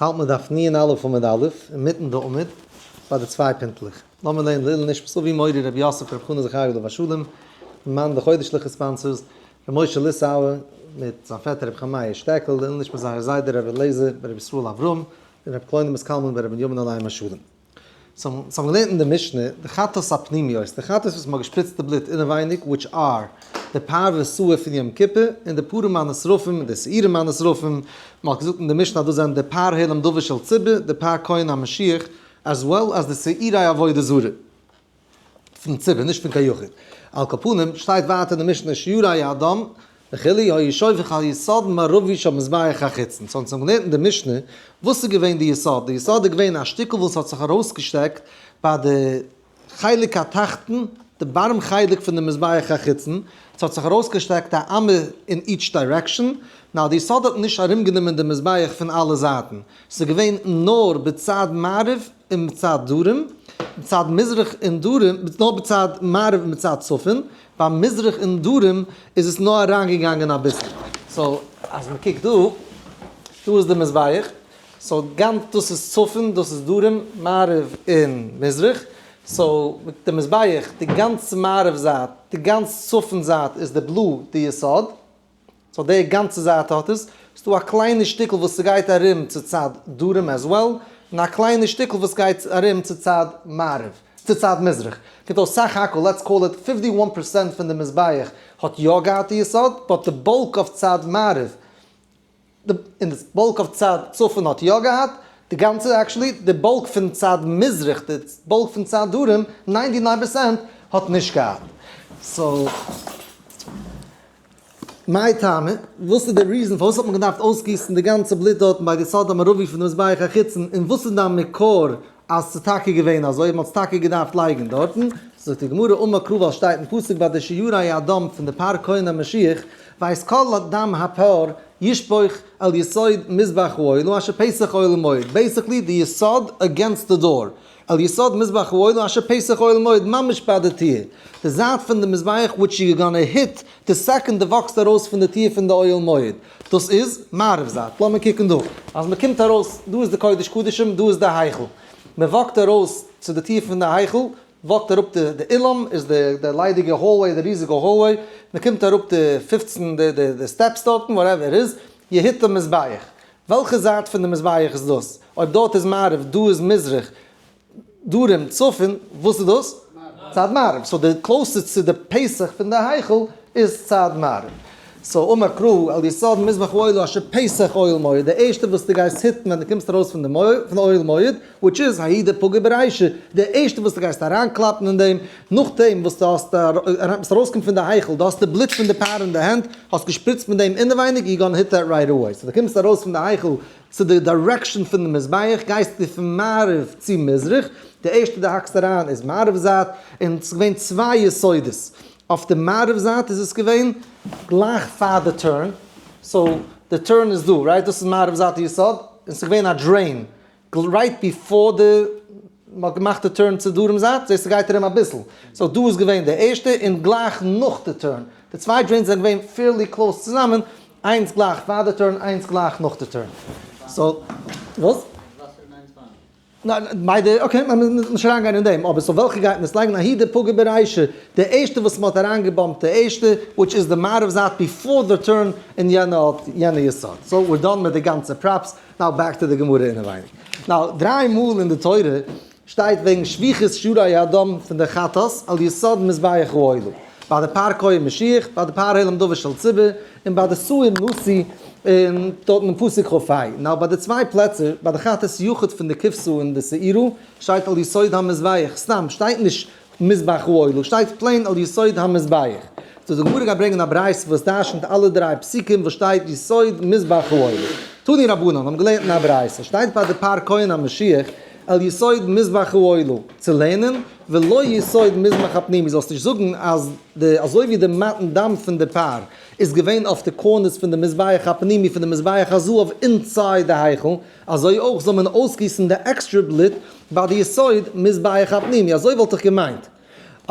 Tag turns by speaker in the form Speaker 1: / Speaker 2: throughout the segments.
Speaker 1: ס'האלט מיר דף נ א עמוד א', אינמיטן די עמוד, ביי די צוויי פינטלעך. לאמיר לערנען לעילוי נשמת אבי מורי רבי יוסף רבי חנא זכרי' עליו השלום, מאן די חודש'ליכע sponsors, ר' משה ליסאווער מיט זיין פעטער רבי חיים מאיר שטעקל, לעילוי נשמת זייער זיידע רבי אליעזר ברבי ישראל אברהם, און רבי קלונימוס קלמן ברבי בנימין עליהם השלום. so האבן געלערנט אין די משנה, די חטאת הפנימיות, די חטאת וואס מ'האט געשפריצט די בלוט אינעווייניג, which are, די פר ושעיר פון יום כיפור, און די פרים הנשרפים, און די שעירים הנשרפים, מ'האט געזאגט אין די משנה אז דאס זענען די פר העלם דבר של ציבור, די פר כהן המשיח, as well as די שעירי עבודה זרה פון ציבור, נישט פון קיין יחיד. על כל פנים, שטייט ווייטער אין די משנה שיורי הדם וכו' היו שופך על יסוד מערבי של מזבח החיצון. so אונז האבן געלערנט אין די משנה, וואס איז געווען די יסוד? די יסוד איז געווען א שטיקל וואס האט זיך ארויסגעשטעקט ביי די חלק התחתון, די bottom חלק פון די מזבח החיצון, ס'האט זיך ארויסגעשטעקט א אמה אין each direction, now די יסוד האט נישט ארומגענומען די מזבח פון אלע זייטן, ס'איז געווען נאר בצד מערב און בצד דרום, בצד מזרח און דרום, נאר בצד מערב און בצד צפון, ביי מזרח און דרום איז עס נאר אריינגעגאנגען אביסל. so אז מען קוקט דא, דא איז די מזבח, so גאנץ דאס איז צפון, דאס איז דרום, מערב און מזרח, so די מזבח, די גאנצע מערב זייט, די גאנץ צפון זייט איז די blue די יסוד. so די גאנצע זייט האט עס, ס'דא א קליינע שטיקל וואס ס'גייט ארום צו צד דרום as well, און א קליינע שטיקל וואס גייט ארום צו צד מערב, צו צד מזרח. קומט אויס סך הכל, let's call it 51% פון די מזבח האט יא געהאט די יסוד, but די bulk אויף צד מערב, און די bulk אויף צד צפון האט יא געהאט, די גאנצע actually, די bulk פון צד מזרח, די bulk פון צד דרום, 99% האט נישט געהאט. so. מאי טעמא? וואס איז די reason פארוואס האט מען געדארפט אויסגיסן די גאנצע בלוט דארטן ביי די יסוד המערבי פון די מזבח החיצון, און וואס איז דיין מקור אז ס'איז טאקע געווען אזוי, מ'האט עס טאקע געדארפט לייגן דארטן? זאגט די גמרא, אמר קרא ווייל שטייט אין פסוק ביי די שיורי הדם פון די פר כהן המשיח, ואת כל דם הפר ישפוך על יסוד מזבח האולה אשר פתח אוהל מועד, basically די יסוד against די door, על יסוד מזבח האולה אשר פתח אוהל מועד ממש ביי די טיר, די זייט פון די מזבח which you gonna hit די second די וואקסט ארויס פון די טיר פון די אוהל מועד, דאס איז מערב זייט, לאמיר קוקן דא, אז מען קומט ארויס, דא איז די קודש קדשים, דא איז די היכל, מען וואקט ארויס צו די טיר פון די היכל, וואקט אראפ די די אולם איז די די ליידיגע hallway די ריזיגע hallway, מען קומט אראפ די 15 די די די steps דארטן whatever איז, you hit די מזבח, וועלכע זייט פון די מזבח איז דאס? אויב דארט איז מערב, דא איז מזרח, דרום, צפון, וואס איז דאס? צד מערב. so די closest צו די פתח פון די היכל איז צד מערב. so אמר קרא על יסוד מזבח האולה אשר פתח אוהל מועד, די ערשטע וואס דו גייסט היטן ווען דו קומסט ארויס פון די אוהל מועד, which is ההיא דפגע ברישא, די ערשטע וואס דו גייסט אריינקלאפן אין דעם, נאכדעם וואס דו האסט ביסט ארויסגעקומען פון די היכל, דו האסט די בלוט פון די פר אין די הענט, האסט געשפריצט מיט דעם אינעווייניג, you gonna hit that right away. so דו קומסט ארויס פון די היכל צו די direction פון די מזבח, גייסטו פון מערב צו מזרח, די ערשטע דו האקסט אריין איז מערב זייט, און ס'איז געווען צוויי יסודות, אויף די מערב זייט איז עס געווען גלייך פאר די turn, so די turn איז דא, right? דאס איז מערב זייט די יסוד, און ס'איז געווען א drain right before די מ'האט געמאכט די turn צו דרום זייט, זעסט ס'גייט ארום אביסל, so דא איז געווען די ערשטע און גלייך נאך די turn, די צוויי drains זענען געווען fairly close צוזאמען, איינס גלייך פאר די turn איינס גלייך נאך די turn, so וואס? ניין, ביידע, okay, מ'מוז נישט אריינגיין אין דעם, אבער so וועלכע גייט מען עס לייגן? ההיא דפגע ברישא, די ערשטע וואס מ'האט אריינגעבאמפט די ערשטע, which איז די מערב זייט before די turn, און יענע האט יענע יסוד. so we're done מיט די גאנצע props, now back to די גמרא אינעווייניג. now, דריי מאל אין די תורה שטייט וועגן שפיכת שיורי הדם פון די חטאת על יסוד מזבח האולה. ביי די פר כהן משיח, ביי די פר העלם דבר של ציבור, און ביי די שעיר נשיא, און דארט אין פסוק כ ה. now ביי די צוויי פלעצער, ביי די חטאת יחיד פון די כבשה און די שעירה, שטייט על יסוד המזבח, סתם, שטייט נישט מזבח האולה, שטייט plain על יסוד המזבח. so די גמרא גייט ברענגען א ברייתא וואס דרשנ'ט אלע דריי פסוקים וואס שטייט יסוד מזבח האולה. תנו רבנן האבן געלערנט אין א ברייתא, שטייט ביי די פר כהן המשיח, על יסוד מזבח האולה, צו לערנען, ולא יסוד מזבח הפנימי, זאלסט נישט זאגן אז די אזוי ווי די מתן דם פון די פר איז געווען אויף די corners פון די מזבח הפנימי פון די מזבח הזהב inside די היכל, אזוי אויך זאל מען אויסגיסן די עקסטרע בלוט ביי די יסוד מזבח הפנימי, אזוי וואלט איך געמיינט.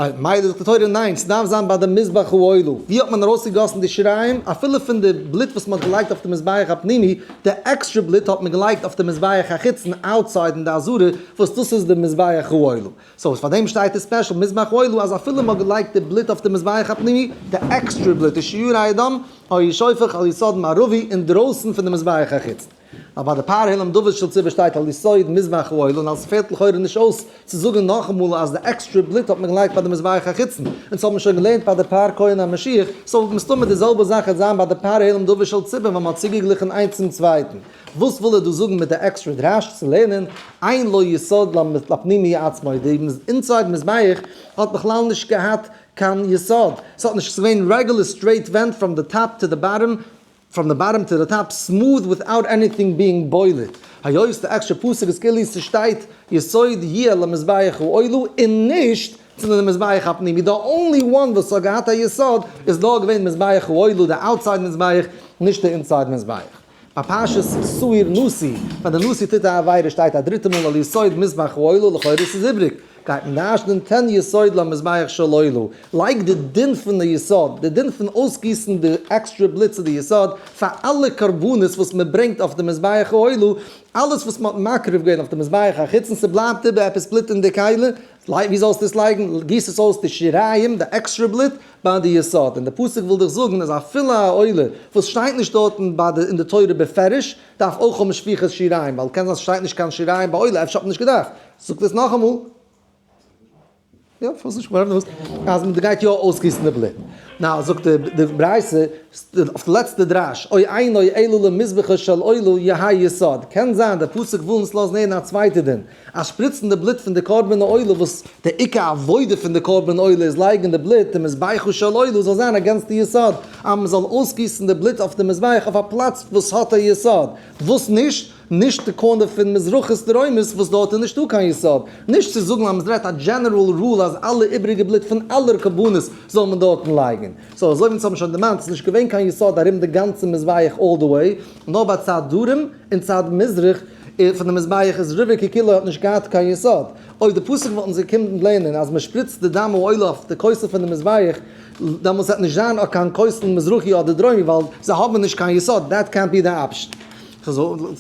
Speaker 1: מילא זאגט די תורה ניין, ס'דארף זיין ביי די מזבח העולה. ווי האט מען ארויסגעגאסן די שיריים? אפילו פון די בלוט וואס מ'האט געלייגט אויף די מזבח הפנימי, די עקסטרע בלוט האט מען געלייגט אויף די מזבח החיצון outside אין די עזרה, וואס דאס איז די מזבח העולה. so פאר דעם שטייט עס special מזבח העולה אז אפילו מ'האט געלייגט די בלוט אויף די מזבח הפנימי, די עקסטרע בלוט, די שירי הדם, היה שופך על יסוד מערבי אינדרויסן פון די מזבח החיצון. אבער ביי די פר העלם דבר של ציבור שטייט על יסוד מזבח העולה און אז ס'פעלט לכאורה נישט אויס צו זאגן נאכאמאל אז די עקסטרע בלוט האט מען געלייגט ביי די מזבח החיצון, אונז האבן שוין געלערנט ביי די פר כהן המשיח, so מסתמא די זעלבע זאך וועט זיין ביי די פר העלם דבר של ציבור ווען מ'האט צוגעגליכן איינס צום צווייטן. וואס וויל ער דא זאגן מיט די עקסטרע דרש צו לערנען אין לו יסוד לפנימי עצמו, די inside מזבח האט בכלל נישט געהאט קיין יסוד, ס'האט נישט, ס'איז געווען רעגולער straight ווענט from the top to the bottom, from the bottom to the top smooth without anything being בולט, היות די עקסטרע פסוק איז כאילו ס'שטייט יסוד יהיה למזבח העולה און נישט צו די מזבח הפנימי, די only one וואס האט געהאט א יסוד איז נאר געווען מזבח העולה די outside מזבח נישט די inside מזבח. ביי פרשת שעיר נשיא, ווען די נשיא טוט א עבירה שטייט א דריטע מאל על יסוד מזבח העולה, לכאורה ס'איז איבריג, גייט מען דרש'נען תן יסוד למזבח של עולה, לייג די דין פון די יסוד, די דין פון אויסגיסן די עקסטרע בלוט צו די יסוד, פאר אלע קרבנות וואס מען ברענגט אויף די מזבח העולה, אלעס וואס מען האט מקריב געווען אויף די מזבח החיצון ס'בלייבט איבער עפעס בלוט אין די כלי, ווי זאלסטו עס לייגן? גיס עס אויס די שיריים, די עקסטרע בלוט, ביי די יסוד. און די פסוק וויל דיך זאגן אז אפילו א עולה וואס שטייט נישט דארטן ביי די אין די תורה בפירוש, דארף אויך האבן שפיכת שיריים, ווייל קען זיין ס'שטייט נישט קיין שיריים ביי עולה, אפשר האט מען נישט געדארפט. זאגט עס נאכאמאל. יא, פארוואס נישט? ווארום דאס אז מען גייט יא אויסגיסן די בלוט. now זאגט די ברייתא אויף די לעצטע דרש, או אינו אלא למזבחו של עולה יהא יסוד. קען זיין די פסוק וויל אונז לאזן הערן א צווייטע דין, אז שפריצן די בלוט פון די קרבן העולה וואס די עיקר עבודה פון די קרבן עולה איז לייגן די בלוט די מזבחו של עולה זאל זיין against די יסוד אז מען זאל אויסגיסן די בלוט אויף די מזבח אויף א פלאץ וואס האט א יסוד וואס נישט נישט די corner פון מזרחית דרומית וואס דארט איז נישטא קיין יסוד נישט צו זאגן אז מען רעדט א general rule אז אלע איבריגע בלוט פון אלע קרבנות זאל מען דארטן לייגן so אזוי ווי אונז האבן שוין דערמאנט איז נישט געווען קיין יסוד ארום די גאנצע מזבח all the way נאר ביי צד דרום און צד מזרח פון די מזבח איז רובו ככולו האט נישט געהאט קיין יסוד. אויב די פסוק וואלטן זיי געקומען לערנען אז מען שפריצט די דם העולה אויף די כותל פון די מזבח, דעמאלטס וועט נישט זיין קיין כותל מזרחי אדער דרומי ווייל זיי האבן נישט קיין יסוד, דעט קענט בי די option.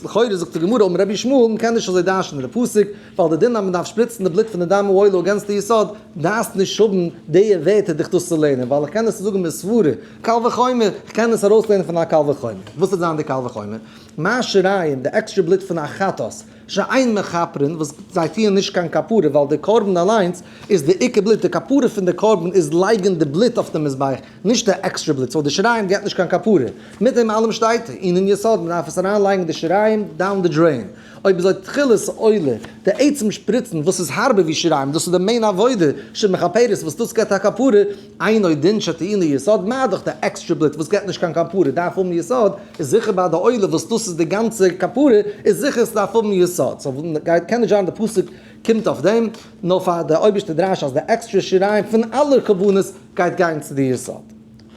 Speaker 1: לכאורה זאגט די גמרא אמר רבי ישמעאל מען קען נישט אזוי דרש'נען די פסוק, ווייל די דין אז מען דארף שפריצן די בלוט פון די דם העולה against די יסוד, דארפסט נישט האבן די ווערטער דיך דאס צו לערנען, ווייל איך קען עס זאגן מסברה, קל וחומר, איך קען עס ארויסלערנען פון א קל וחומר. וואס וועט זיין די קל וחומר? מה שיריים, די עקסטרע בלוט פון א חטאת, שאין מכפרין, וואס זיי טוען נישט קיין כפרה, ווייל די קרבן אליינס איז די עיקר בלוט, די כפרה פון די קרבן איז לייגן די בלוט אויף די מזבח, נישט די עקסטרע בלוט, so די שיריים געבט נישט קיין כפרה. מיט דעם אלעם שטייט אין יסוד, מען דארף עס אריין לייגן די שיריים down the drain. אויב אזוי תחילת עולה, די עצם שפריצן וואס איז הארבער ווי שיריים, דאס איז די main עבודה שמכפרת וואס דאס געבט א כפרה, אינו דין שטעונה יסוד, מה דאך די עקסטרע בלוט וואס געבט נישט קיין כפרה דארף האבן יסוד, איז זיכער ביי די עולה וואס דאס איז די גאנצע כפרה, איז זיכער ס'דארף האבן יסוד, so גייט קען נישט זיין די פסוק קומט אויף דעם, נאר פאר די אויבערשטע דרש אז די עקסטרע שיריים פון אלע קרבנות גייט גיין צו די יסוד.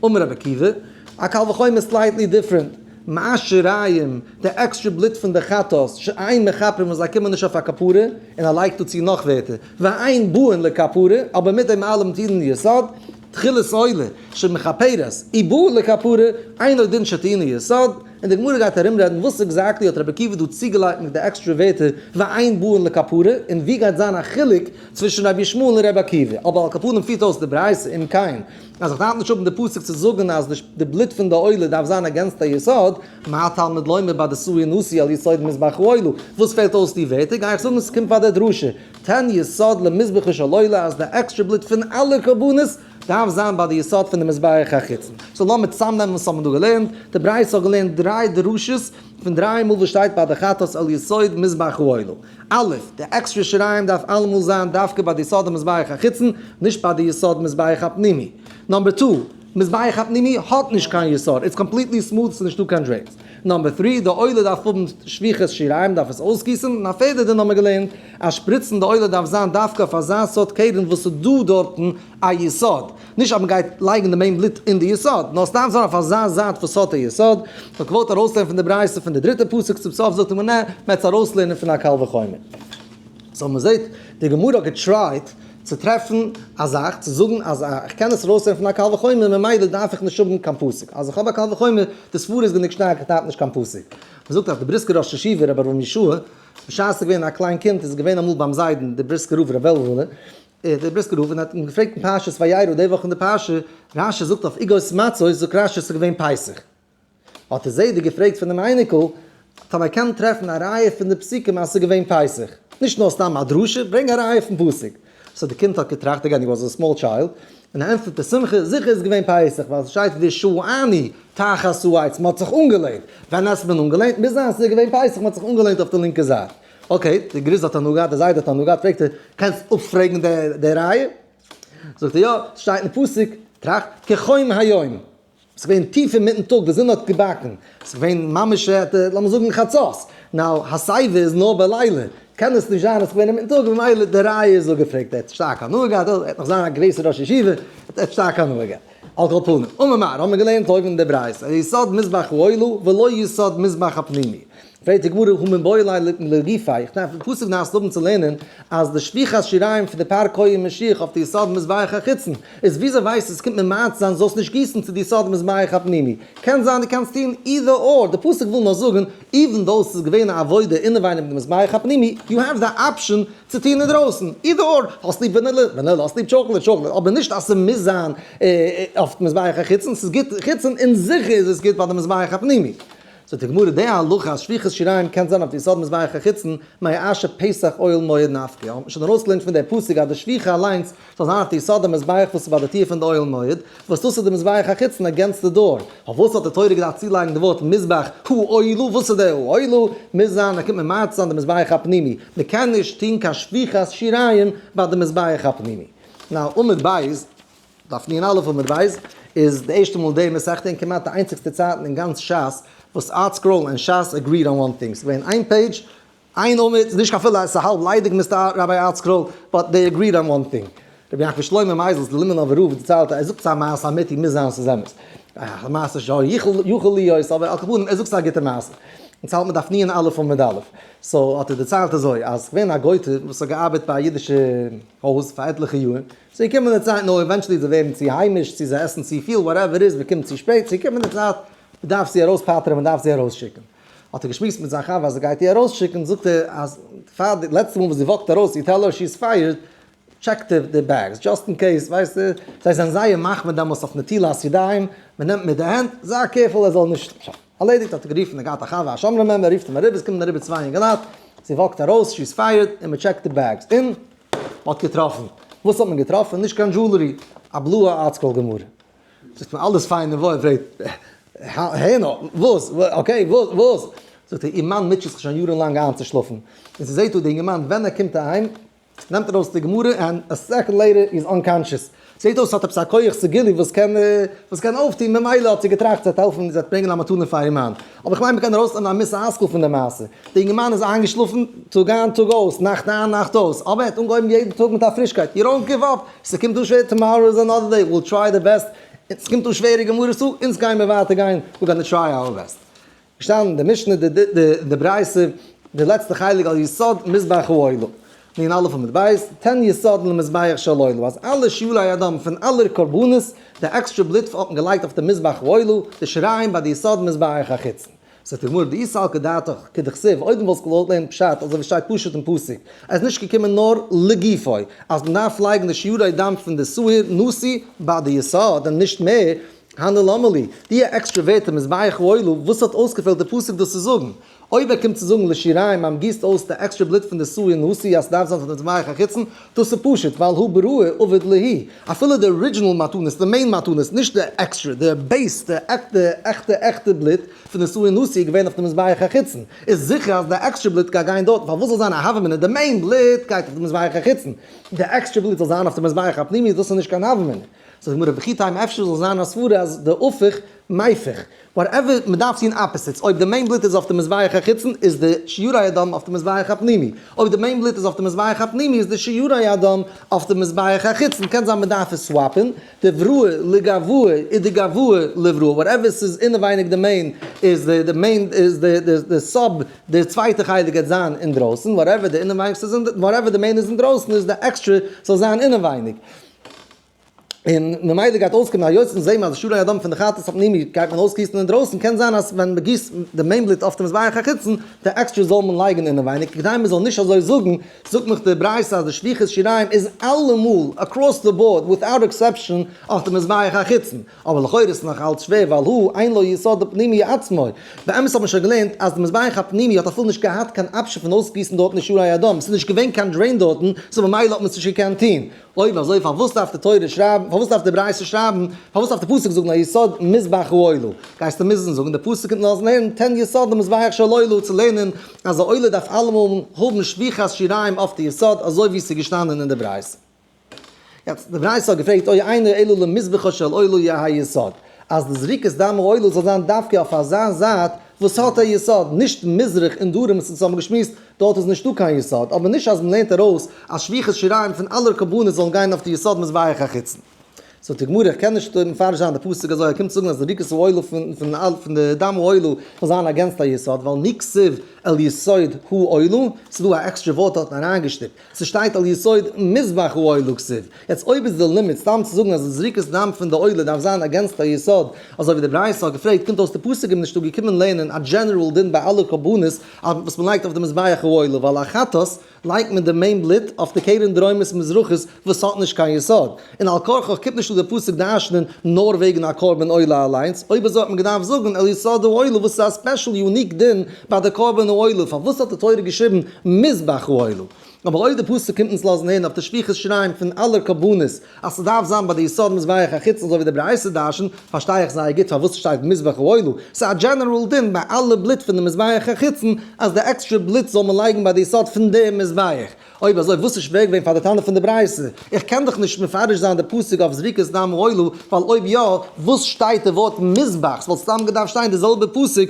Speaker 1: אמר רבי עקיבא, א קל וחומר slightly different, מה שיריים, די עקסטרע בלוט פון די חטאת, שאין מכפרים וואס זיי קומען נישט אויף א כפרה, און ער לייגט דא צו נאך ווערטער, ואין באין לכפרה, אבער מיט דעם אלעם טעונה יסוד, תחילת עולה, שמכפרת, ובאה לכפרה, אינו דין שטעונה יסוד, און די גמרא גייט ארומרעדן וואס exactly האט רבי עקיבא דא צוגעלייגט מיט די עקסטרע ווערטער ואין באין לכפרה, און ווי גייט זיין א חילוק צווישן רבי ישמעאל און רבי עקיבא, אבער על כל פנים פירט אויס די ברייתא אם כן אז איך דארף נישט האבן די פסוק צו זאגן אז די בלוט פון די עולה דארף זיין against א יסוד, מה תלמוד לומר ביי די שעיר נשיא על יסוד מזבח העולה, וואס פעלט אויס די ווערטער, גיי איך זאגן ס'קומט פאר די דרשה, תן יסוד למזבחו של עולה אז די עקסטרע בלוט פון אלע קרבנות דארף זיין ביי די יסוד פון די מזבח החיצון. so לאמיר צוזאמנעמען וואס האבן דא געלערנט, די ברייתא האט געלערנט דריי דרשות פון דריי מאל וואס שטייט ביי די חטאת על יסוד מזבח העולה. א', די עקסטרע שיריים דארף אלעמאל זיין דווקא ביי די יסוד המזבח החיצון, נישט ביי די יסוד מזבח הפנימי. number two, מזבח הפנימי האט נישט קיין יסוד, it's completely smooth, ס'איז נישטא קיין drains. number three, די עולה דארף האבן שפיכת שיריים, דארף עס אויסגיסן, און א פערדע דין האבן מיר געלערנט, אז שפריצן די עולה דארף זיין דווקא אויף אזא סארט קרן וואס איז דא דארטן א יסוד, נישט אז מ'גייט לייגן די main בלוט אין די יסוד, נאר ס'דארף זיין אויף אזא זייט וואס האט א יסוד. מ'האט געוואלט ארויסלערנען פון די ברייתא פון די דריטע פסוק צום סוף זאגט די גמרא נע, מ'העט עס ארויסלערנען פון א קל וחומר. so מ'זעט די גמרא האט גע try ט. צו טרעפן א זאך צו זאגן אז איך קען עס ארויסנעמען פון א קל וחומר ממילא דארף איך נישט האבן קיין פסוק. אז איך האב א קל וחומר, די סברה איז גענוג שטארק איך דארף נישט קיין פסוק. מ'זאגט אז די בריסקער ראש ישיבה רבי אברהם ישעי' בשעת ער איז געווען א קליין קינד איז ער געווען אמאל ביים זיידן דער בריסקער רב ר' וועלוועלע דער בריסקער רב און האט אים געפרעגט אין פרשת וירא די וואך אין די פרשה, רשי זאגט אויף עוגות מצות זאגט רשי עס איז געווען פסח. האט דער זיידע געפרעגט פון דעם אייניקל, טאמער קען טרעפן א ראיה פון די פסוקים אז עס איז געווען פסח, נישט נאר סתם א דרשה, ברענג א ראיה פון פסוק. so די קינד האט געטראכט, again he was a small child, און ער ענטפערט בשמחה, זיכער איז געווען פסח, ווייל עס שטייט והשענו תחת העץ, מען האט זיך אנגעלענט. ווען האט מען אנגעלענט? מוז זיין ס'איז געווען פסח, מען האט זיך אנגעלענט אויף די לינקע זייט. okay, די גריז האט הנאה געהאט, די זיידע האט הנאה געהאט, פרעגט ער, קענסט אפפרעגן די ראיה? זאגט ער, יא, ס'שטייט אין פסוק, טראכט, כחום היום. ס'איז געווען טיף אינמיטן טאג, די זון האט געבאקן, ס'איז געווען ממש לאמיר זאגן חצות, now הסיבה איז נאר בלילה, קען עס נישט זיין אז ס'איז געווען אינמיטן טאג, ממילא די ראיה איז אפגעפרעגט, ער האט שטארק הנאה געהאט, ער וועט נאך זיין א גרויסער ראש ישיבה, ער האט שטארק הנאה געהאט. על כל פנים, אמר מר, האבן מיר געלערנט אויבן אין די ברייתא, יסוד מזבח העולה ולא יסוד מזבח הפנימי. פרעגט די גמרא הא מיבעי ליה לגופיה, איך דארף פסוק נאס האבן צו לערנען אז די שפיכת שיריים פון די פר כהן משיח אויף די יסוד מזבח החיצון, איז וויאזוי ווייסטו עס קומט ממעט זיין זאלסט נישט גיסן צו די יסוד מזבח הפנימי? קען זיין דו קענסט טון either or, די פסוק וויל נאר זאגן even though ס'איז געווען א עבודה אינעווייניג מיט די מזבח הפנימי, you have the option צו טון אינדרויסן, either or, האסט ליב ווענילע, ווענילע, האסט ליב טשאקלעד, טשאקלעד, אבער נישט אז ס'מוז זיין אויף די מזבח החיצון, ס'איז גוט חיצון און זיכער איז עס גוט ביי די מזבח הפנימי. זאגט די גמרא די הלכה אז שפיכת שיריים קען זיין אויף די יסוד מזבח החיצון, מאשר פתח אוהל מועד נפקא, האט מען שוין ארויסגעלערנט פון די פסוק אז די שפיכה אליינס זאל זיין אויף די יסוד המזבח וואס איז ביי די טיר פון די אוהל מועד, וואס דאס איז די מזבח החיצון against די door, אויף וואס האט די תורה געדארפט צולייגן די ווארט מזבח העולה, וואס איז די העולה? מוז זיין אז קומט ממעט זיין די מזבח הפנימי, מען קען נישט טון קיין שפיכת שיריים ביי די מזבח הפנימי. now עמוד בית. דף נ א עמוד ב' איז די ערשטע מאל די מסכתא און כמעט די איינציגסטע צייטן אין גאנץ שס וואס ארטסקרול און שס agreed on one thing. ס'איז געווען איין page, איין עמוד, ס'איז נישט קיין אפילו ס'איז האלב ליידיג Mister Rabbi ארטסקרול, but they agreed on one thing. רבי יעקב שלמה מייזעלס די לימינאווער רב דערציילט אז ער זאגט ס'איז א מעשה אמיתי מוז זיין ס'איז אמת. א מעשה שיכול להיות אבער על כל פנים ער זאגט ס'איז א גוטע מעשה. אונז האלט מיר דף נ א עמוד א'. so האט ער דערציילט אזוי אז ס'געווען א גויטע וואס האט געארבעט ביי א אידישע הויז פאר עטליכע יאר, ס'איז געקומען די צייט, נו eventually זיי ווערן צו היימיש, צו זיי עסן צו פיל, whatever איז, מ'קומט צו שפעט, ס'איז געקומען די צייט, מ'דארף זי ארויספטר'ן, מ'דארף זי ארויסשיקן. האט ער געשמועסט מיט זיין חבר אז ער גייט איר ארויסשיקן, זאגט ער אז פאר די לעצטע מאל וואס זי walk ט ארויס, you tell her she is fired, check די bags, just in case, ווייסטו, זיי זענען זייער מחמיר דעמאלס אויף נטילת ידיים, מ'נעמט מיט די הענט, זיי careful ער זאל נישט, שוין, ארלעדיגט, האט ער גערופן, ער געהאט א חבר א שומרים member, רופט אים אריבער, עס קומען אריבער צוויי אינגעלייט, זי walk ט ארויס, she is fired, און מ'טשעקט די bags, און. מען האט געטראפן. וואס האט מען געטראפן? נישט קיין jewelry, א בלויע ארטסקרול גמרא. זאגט מען אלעס פיין און וואויל, פרעגט הער נאר, וואס? okay, וואס? וואס? זאגט ער, איר מאן מוטשעט זיך שוין יארן לאנג איינצושלאפן, און ס'זעט אויס די אינגערמאן ווען ער קומט אהיים, נעמט ער ארויס די גמרא and a second later he's unconscious. זעט אויס ס'האט עפעס א כח סגולי וואס קען וואס קען אויפטון, ממילא האט זי געטראכט זי וועט העלפן זי וועט ברענגען א מתנה פאר איר מאן. אבער כ'מיין מ'קען ארויסנעמען א מוסר השכל פון די מעשה. די אינגערמאן איז איינגעשלאפן טאג איין טאג אויס, נאכט איין נאכט אויס, אבער ער האט אנגעהויבן יעדן טאג מיט א פרישקייט, you don't give up, ס'קומט אן שווער tomorrow is another day, we'll try the best, ס'קומט אן שווערע גמרות, so אונז גיימער ווייטער גיין, we're gonna try our best. געשטאנען אין די משנה די די ברייתא די לעצטע חלק על יסוד מזבח העולה נ א עמוד ב' תן יסוד למזבח של עולה אז אלע שיולי הדם פון אלע קרבנות די עקסטרע בלוט האט מען געלייגט אויף די מזבח העולה די שיריים ביי די יסוד מזבח החיצון. זאגט די גמרא דאי סלקא דעתך כדכתיב אויב דו וואלסט געוואלט לערנען פשט אזוי ווי שטייט פשוט אין פסוק עס איז נישט געקומען נאר לגופו אז מען דארף לייגן די שיורי דם פון די שעיר נשיא ביי די יסוד און נישט מער הני למה לי, די עקסטרע ווערטער מזבח העולה, וואס האט אויסגעפעלט די פסוק דאס צו זאגן? אויב ער קומט צו זאגן לשיריים אז מ'גיסט אויס די עקסטרע בלוט פון די שעיר נשיא אז ס'דארף זיין פון די מזבח החיצון, דאס איז פשוט ווייל הא בראי עביד להו, אפילו די original מתנות, די main מתנות, נישט די עקסטרע, די base, די עכטע עכטע בלוט פון די שעיר נשיא איז געווען אויף די מזבח החיצון, איז זיכער אז די עקסטרע בלוט גייט גיין דארט, פארוואס זאל זיין א הוה אמינא, די main בלוט גייט אויף די מזבח החיצון, די עקסטרע בלוט זאל זיין אויף די מזבח הפנימי, דאס איז נישט קיין הוה אמינא. זאגט די גמרא וכי תימא אפשר זאל זיין א סברה אז די הפוך מיפך, whatever, מען דארף טון opposites, אויב די main בלוט איז אויף די מזבח החיצון איז די שיורי הדם אויף די מזבח הפנימי, אויב די main בלוט איז אויף די מזבח הפנימי איז די שיורי הדם אויף די מזבח החיצון, קען זיין מען דארף עס swap ן, דבראי לגואי איז די גואי לבראה, whatever ס'איז אינעווייניג די main איז די main איז די sub די צווייטע חלק גייט זיין אינדרויסן, whatever די אינעווייניגסטע איז whatever די main איז אינדרויסן איז די עקסטרע זאל זיין אינעווייניג. און ממילא גייט אויסקומען היות אונז זעהן אז די שיורי הדם פון די חטאת הפנימי גייט מען אויסגיסן אינדרויסן קען זיין אז ווען מ'גיסט די main בלוט אויף די מזבח החיצון די עקסטרע זאל מען לייגן אינעווייניג כדי מ'זאל נישט אזוי זאגן. זאגט מיך די ברייתא אז די שפיכת שיריים איז אלעמאל across the board without exception אויף די מזבח החיצון, אבער לכאורה איז עס נאך אלץ שווער ווייל הא אין לו יסוד הפנימי עצמו, באמת האט מען שוין געלערנט אז די מזבח הפנימי האט אפילו נישט געהאט קיין option פון אויסגיסן דארטן די שירי הדם, ס'איז נישט געווען קיין drain דארטן, so ממילא האט מען עס נישט געקענט טון. אויב אזוי פארוואס דארף די תורה שרייבן, פארוואס דארף די ברייתא שרייבן, פארוואס דארף די פסוק זאגן על יסוד מזבח העולה? גייסטו מוזן זאגן די פסוק קומט לאזן הערן תן יסוד למזבח של עולה צו לערנען אז די עולה דארף אלעמאל האבן שפיכת שיריים אויף די יסוד אזוי ווי ס'איז געשטאנען אין די ברייתא. יעצט די ברייתא האט געפרעגט או אינו אלא למזבחו של עולה יהא יסוד, אז די זריקת דם העולה זאל זיין דווקא אויף אזא זייט וואס האט א יסוד, נישט מזרח און דרום וואס אונז האבן געשמועסט דארט איז נישטא קיין יסוד, אבער נישט אז מ'לערנט ארויס אז שפיכת שיריים פון אלע קרבנות זאלן גיין אויף די יסוד מזבח החיצון. זאגט די גמרא, איך קען נישט מפרש זיין די פסוק אזוי, ער קומט זאגן אז זריקת העולה פון די דם העולה זאל זיין against א יסוד, ווייל מי כתיב על יסוד העולה, ס'איז דא א עקסטרע ווארט דארטן אריינגעשטופט, ס'שטייט על יסוד מזבח העולה כתיב, יעצט אויב איז די לימוד סתם צו זאגן אז די זריקת דם פון די עולה דארף זיין against א יסוד, אזוי ווי די ברייתא האט געפרעגט, קומט אויס די פסוק איז נישטא געקומען לערנען א general דין ביי אלע קרבנות וואס מ'לייגט אויף די מזבח העולה, ווייל א חטאת לייגט מען די main בלוט אויף די קרן דרומית מזרחית וואס האט נישט קיין יסוד, און על כרחך קומט נישט אן די פסוק דרש'נען נאר וועגן א קרבן עולה אליינס, אויב אזוי האט מען געדארפט זאגן על יסוד העולה וואס איז א special unique דין ביי די קרבן העולה, פארוואס האט די תורה געשריבן מזבח העולה? אבער אויב די פסוק קומט אונז לאזן הערן אויף די שפיכת שיריים פון אלע קרבנות אז ס'דארף זיין ביי די יסוד מזבח החיצון אזוי ווי די ברייתא דרש'נט, פארשטיי איך זייער גוט פארוואס ס'שטייט מזבח העולה, ס'איז א general דין ביי אלע בלוט פון די מזבח החיצון אז די עקסטרע בלוט זאל מען לייגן ביי די יסוד פון די מזבח. אויב אזוי וואס איז שווער געווען פאר די תנא פון די ברייתא? איך קען דאך נישט מפרש זיין די פסוק אויף זריקת דם העולה, ווייל אויב יא, וואס שטייט די ווארט מזבח? ס'וואלט סתם געדארפט שטיין די זעלבע פסוק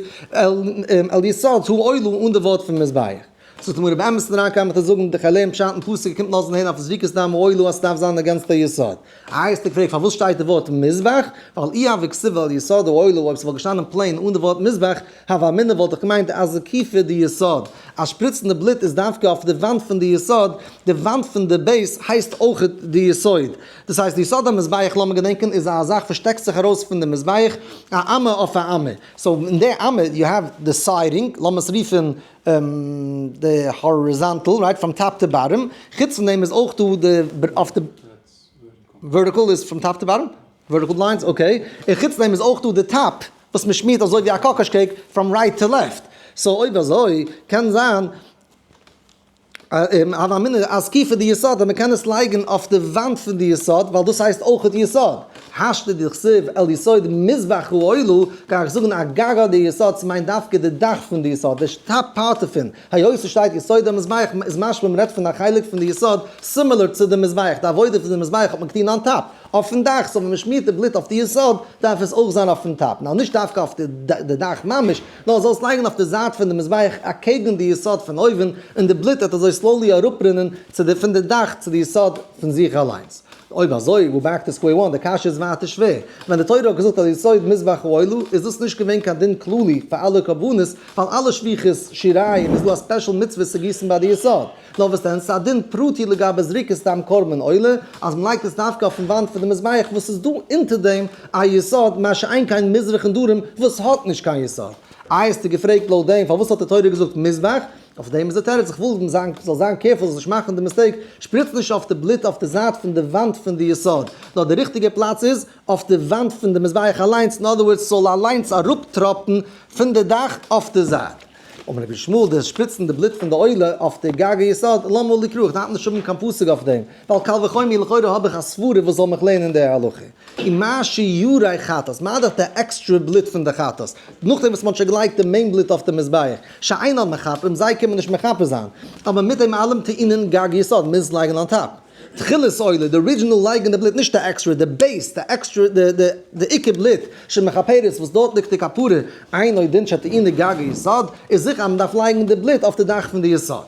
Speaker 1: על יסוד העולה אן די ווארט פון מזבח. זאגט די גמרא באמת'ן אריין קען מען דאך זאגן די חלום פשט אין פסוק קומט לאזן הערן אויף זריקת דם העולה אז ס'דארף זיין against די יסוד. איי האסטו געפרעגט פארוואס שטייט די ווארט מזבח? ווייל אי הוה כתיב על יסוד העולה אויב ס'וואלט געשטאנען plain אן די ווארט מזבח הוה אמינא וואלט איך געמיינט אז זקיפה די יסוד אז שפריצן די בלוט איז דווקא אויף די וואנט פון די יסוד, די וואנט פון די base הייסט אויך די יסוד. דאס הייסט די יסוד המזבח לאמיר געדענקען איז א זאך וואס שטעקט זיך ארויס פון די מזבח א אמה אויף א אמה. so אין די אמה you have די siding לאמיר עס רופן די horizontal right from top to bottom, חוץ פון דעם איז אויך דא די אויף די vertical איז from top to bottom? vertical lines okay, און חוץ דעם איז אויך דא די top וואס מען שמירט אזוי ווי א קאקאש cake from right to left, so אויב אזוי קען זיין הוה אמינא אז זקיפה די יסוד אז מען קען עס לייגן אויף די וואנט פון די יסוד ווייל דאס הייסט אויכעט יסוד. השתא דכתיב על יסוד מזבח העולה, גיי איך זאגן א גג די יסוד ס'מיינט דווקא די דאך פון די יסוד, די top part דערפון, היות ס'שטייט יסוד המזבח איז משמע מ'רעדט פון א חלק פון די יסוד similar צו די מזבח, די עבודה פון די מזבח האט מען געטון on top, אויפן דאך, so ווען מ'שמירט די בלוט אויף די יסוד דארף עס אויך זיין אויפן top, נאר נישט דווקא אויף די דאך ממש, נאר זאלסט לייגן אויף די זייט פון די מזבח אקעגן די יסוד פון אויבן, און די בלוט וועט אזוי slowly אראפרינען צו די פון די דאך צו די יסוד פון זיך אליינס. אויב אזוי, we're back to square one, די קשיא איז ווייטער שווער. ווען די תורה האט געזאגט על יסוד מזבח העולה, איז דאס נישט געווען קיין דין כללי פאר אלע קרבנות, ווייל אלע שפיכות שיריים איז דא א special מצוה צו גיסן ביי די יסוד. נאר וואס דען, ס'איז א דין פרטי לגבי זריקת דם קרבן עולה, אז מ'לייגט עס דווקא אויפן וואנט פון די מזבח וואס איז דא אונטער דעם א יסוד, מה שאין כן מזרח און דרום וואס האט נישט קיין יסוד. איי האסטו געפרעגט לויט דעם פארוואס האט די תורה געזאגט מזבח? אויף דעם איז די תירוץ, איך וויל זיין זאל זיין careful זאלסט נישט מאכן די mistake, שפריץ נישט אויף די בלוט אויף די זייט פון די וואנט פון די יסוד, נאר די ריכטיגע פלאץ איז אויף די וואנט פון די מזבח אליינס, in other words ס'זאל אליינס אראפטראפן פון די דאך אויף די זייט. אמר רבי ישמעאל, דאס שפריצן די בלוט פון די עולה אויף די גג היסוד, למה לי קרא, איך דארף נישט האבן קיין פסוק אויף דעם, ווייל קל וחומר לכאורה האב איך א סברה וואס זאל מיך לערנען די הלכה. ומה שיורי חטאת, מה דאך די עקסטרע בלוט פון די חטאת, נאכדעם וואס מען האט שוין געלייגט די main בלוט אויף די מזבח, שאינן מכפרים, זיי קען מען נישט מכפר זיין, אבער מיט דעם אלעם טעונין גג יסוד, מוז לייגן on top. תחילת עולה, די original לייגן די בלוט, נישט די עקסטרע, די base, די עקסטרע, די עיקר בלוט, שמכפרת וואס דארט ליגט די כפרה, אינו דין שטעונה גג היסוד, איז זיכער אז מען דארף לייגן די בלוט אויף די דאך פון די יסוד.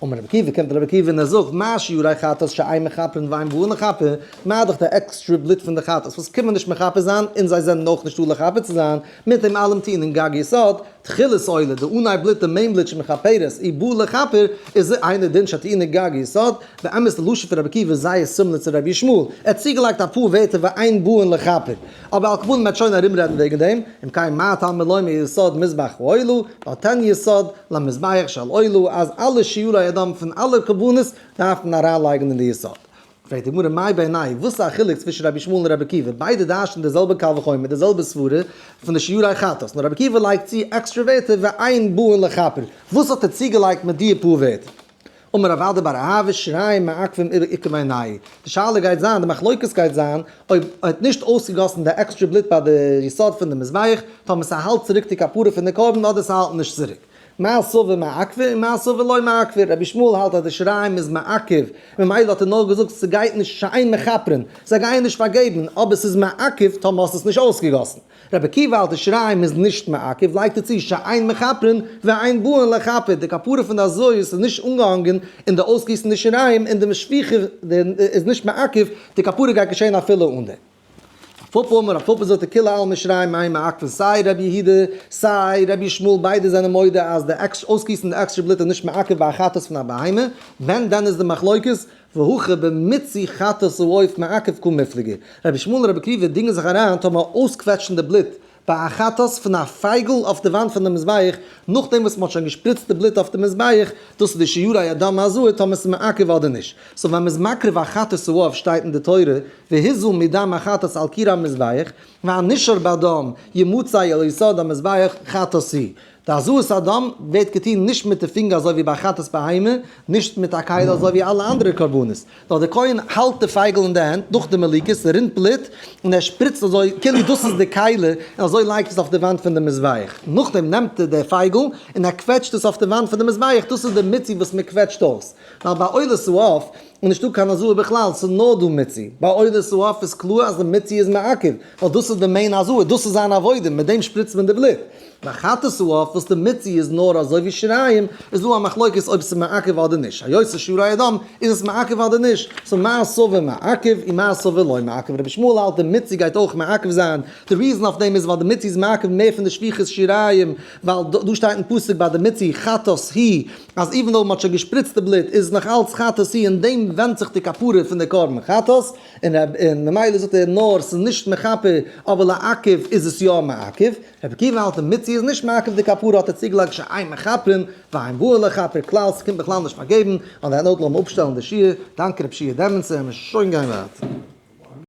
Speaker 1: אמר רבי עקיבא, קומט רבי עקיבא און ער זאגט, מה שירי חטאת שאין מכפרין ואין באין לכפר, מה דאך די עקסטרע בלוט פון די חטאת וואס קען מען נישט מכפר זיין און זיי זענען אויך נישטא לכפר צו זיין, מיט דעם אלעם טעונין גג יסוד, תחילת עולה, די אנהייב בלוט די main בלוט שמכפרת אי בא לכפר, איז אינו דין שטעונה גג יסוד, באמת די לשון פון רבי עקיבא איז זייער similar צו רבי ישמעאל, ער האט צוגעלייגט אפאר ווערטער ואין באין לכפר. אבער על כפנים מ'וועט שוין ארומרעדן וועגן דעם, אם כן מה תלמוד לומר יסוד מזבח העולה, והתניא יסוד למזבח של עולה, אז אלע שירי הדם פון אלע קרבנות דארף מען אריינלייגן אין די יסוד. פרעגט די גמרא מאי בינייהו, וואס איז א חילוק צווישן רבי ישמעאל און רבי עקיבא, ביידע דרש'נען די זעלבע קל וחומר, די זעלבע סברה פון די שירי חטאת, נאר רבי עקיבא לייגט צו עקסטרע ווערטער ואין באין לכפר, וואס האט ער צוגעלייגט מיט די פאר ווערטער? אמר רב אדא בר אהבה שיריים מעכבים איכא בינייהו, די שאלה גייט זיין, די מחלוקת גייט זיין, אויב ער האט נישט אויסגעגאסן די עקסטרע בלוט ביי די יסוד פון די מזבח, טאמער ס'האלט צוריק די כפרה פון די קרבן אדער ס'האלט נישט צוריק. מר סבר מעכבא און מר סבר לא מעכבא, רבי ישמעאל האלט אז די שיריים איז מעכב, ממילא האט ער נאר געזאגט ס'גייט נישט שאין מכפרין, זיי גייען נישט פארגעבן, אבער ס'איז מעכב טאמער האסט עס נישט אויסגעגאסן. רבי עקיבא האלט די שיריים איז נישט מעכב, לייגט ער צו שאין מכפרין ואין באין לכפר, די כפרה פון די הזאות איז נישט אנגעהאנגען אין די אויסגיסן די שיריים און די שפיכה איז נישט מעכב, די כפרה גייט געשען אפילו אן דעם. רב פפא אמר, רב פפא זאגט דכולי עלמא שיריים אין מעכבין סיי רבי יהודה סיי רבי ישמעאל ביידע זענען מודה אז די אויסגיסן די עקסטרע בלוט איז נישט מעכב ביי א חטאת פון א בהמה, ווען דען איז די מחלוקת? והכא במיצוי חטאת העוף מעכב קא מיפלגי. רבי ישמעאל און רבי עקיבא דינגען זיך אריין טאמער אויסקוועטשן די בלוט ביי א חטאת פון א פייגל אויף די וואנט פון די מזבח נאכדעם וואס מ'האט שוין געשפריצט די בלוט אויף די מזבח, דאס איז די שירי הדם הזאה טאמער ס'איז מעכב אדער נישט. so ווען מ'איז מקריב א חטאת העוף שטייט אין די תורה והזה מדם החטאת על קיר המזבח והנשאר בדם ימוצא אל יסוד המזבח חטאת היא. די הזאת הדם ווערט געטון נישט מיט די פינגער אזוי ווי ביי חטאת בהמה, נישט מיט א כלי אזוי ווי אלע אנדערע קרבנות, נאר דער כהן האלט די פייגל אין די הענט נאך די מליקה, ס'רינט בלוט, און ער שפריצט אזוי כאילו דאס איז די כלי, און אזוי לייגט עס אויף די וואנט פון די מזבח. נאכדעם נעמט ער די פייגל און ער קוועטשט עס אויף די וואנט פון די מזבח, דאס איז די מיצוי וואס מען קוועטשט אויס. ווייל ביי עולת העוף איז נישטא קיין הזאה בכלל, ס'איז נאר דא מיצוי. ביי עולת העוף איז קלאר אז די מיצוי איז מעכב, ווייל דאס איז די main הזאה, דאס איז זיין עבודה, מיט דעם שפריצט מען די בלוט. ביי חטאת העוף וואס די מיצוי איז נאר אזוי ווי שיריים, איז דא א מחלוקת אויב ס'איז מעכב אדער נישט, היות ס'איז שירי הדם איז עס מעכב אדער נישט, so מר סבר מעכב און מר סבר לא מעכב, רבי ישמעאל האלט די מיצוי גייט אויך מעכב זיין, די reason אויף דעם איז ווייל די מיצוי איז מעכב מער פון די שפיכת שיריים, ווייל דא שטייט אין פסוק ביי די מיצוי חטאת היא אז even though מ'האט שוין געשפריצט די בלוט איז עס נאך אלץ חטאת היא, אין דעם ווענדט זיך די כפרה פון די קרבן חטאת. און און ממילא זאגט ער נאר ס'איז נישט מכפר אבער לעכב איז עס יא מעכב, רבי עקיבא האלט די מיצוי איז נישט מעכב די כפרה האט ער צוגעלייגט שאין מכפרין ואין באין לכפר כלל ס'קומט בכלל נישט פארגעבן, on that note לאמיר אפשטעלן די שיעור, דאנק רב שיע דעמענצער און שוין גיין ווייטער.